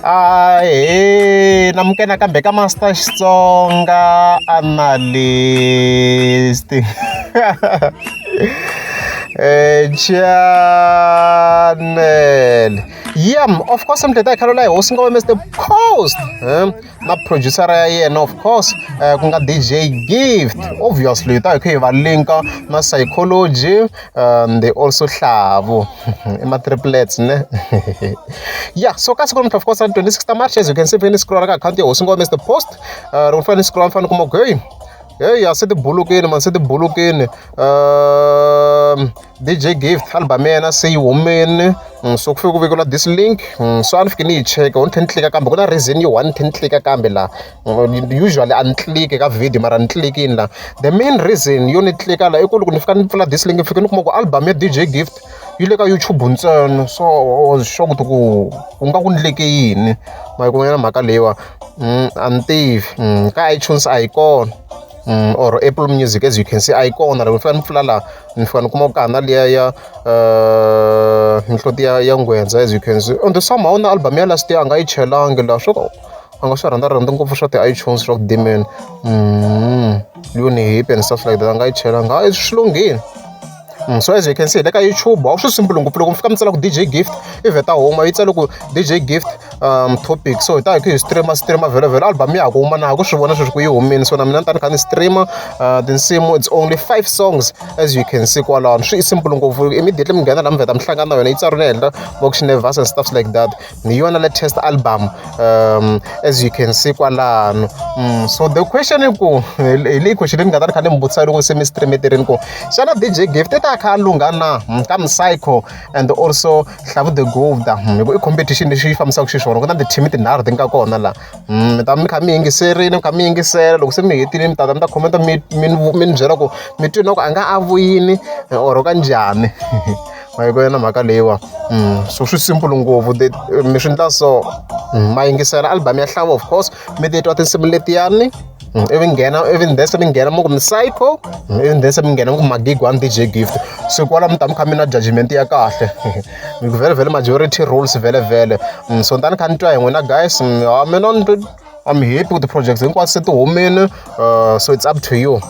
Ahee namukela nakambe ka Master Xitsonga Analyst channel yeah of course mi tlhela hi kha hi hosi ngoma Mr Post na producer ya yena of course ku nga DJ Gift obviously hi ta hi kha hi va linka na psychology and also Hlavu i ma triplets ne yeah so ka siku namuntlha of course 26 ta March as you can see ni scroll ka account ya hosi ngoma Mr Post loko ni fanele ni scroll ni fanele ni kuma ku hey hey a se ti bulukini man se ti bulukini DJ Gift album ya yena se yi humini so ku fike ku vekiwa this link so a ni fike ni yi cheka ni tlhela ni tlika kambe ku na reason yi one ni tlhela ni tlika kambe laha usually a ni tliki ka video mara ni tlikini la the main reason yo ni tlika la i ku loko ni fika ni pfula this link ni fike ni kuma ku album ya DJ Gift yi le ka YouTube ntsena so I was shocked ku ku nga ku ndleke yini ma yi kuma mhaka leyiwa a ni tivi ka iTunes a yi kona or Apple Music as you can see a yi kona loko ni fika ni pfula laha ni fika ni kuma ku ka ha na liya ya mihloti ya nghwendza as you can see and somehow na album ya last year a nga yi chelangi laha swo ka a nga swi rhandza rhandzi ngopfu swa ti-iTunes swa ku dimeni yo ni happy and stuff like that a nga yi chelanga hayi swi lunghile so as you can see le ka YouTube a swi simple ngopfu loko mi fika mi tsala ku DJ Gift i vheta huma yi tsale ku DJ Gift topic so hi ta hi kha hi streama streama vhele vhele album ya ha ku huma na ha ku swi vona sweswi ku yi humini so na mina ni ta ni kha ni streama tinsimu it's only five songs as you can see kwalano swi simple ngopfu immediately mi nghena la mi vheta mi hlangana na yona yi tsariwe henhla va ku Xinevhas and stuff like that hi yona latest album as you can see kwalano so the question i ku hi leyi question leyi ni nga ta ni kha ni mi vutisa loko se mi stream-eterini ku xana DJ Gift i ta kha a lungha na ka Psycho and also Hlavu the Gupta hi ku i competition lexi yi fambisaka xiswona ku na ti-team tinharhu ti nga kona laha mi ta mi kha mi yingiserile mi kha mi yingisela loko se mi hetile mi tata mi ta comment mi mi mi ni byela ku mi twi na ku a nga a vuyini or ka njhani ma yi na mhaka leyiwa so swi simple ngopfu mi swi endla so ma yingisela album ya Hlavu of course mi titwa tinsimu letiyani ivi nghena ivi then se mi nghena mi ku Psycho ivi then se mi nghena mi ku Magigwana DJ Gift so kwala mi ta mi kha mi na judgment ya kahle mi ku vhele vhele majority rules vhele vhele so ni ta ni kha ni twa hi n'wina guys ha mina ni I'm happy with the projects hinkwato se ti humini so it's up to you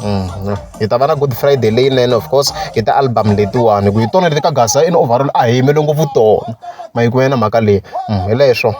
hi ta va na good friday leyinene of course hi ta album letiwani hi ku hi tona leti ka Gaza in overall a hi yimele ngopfu tona ma yi ku na mhaka leyi hi leswo.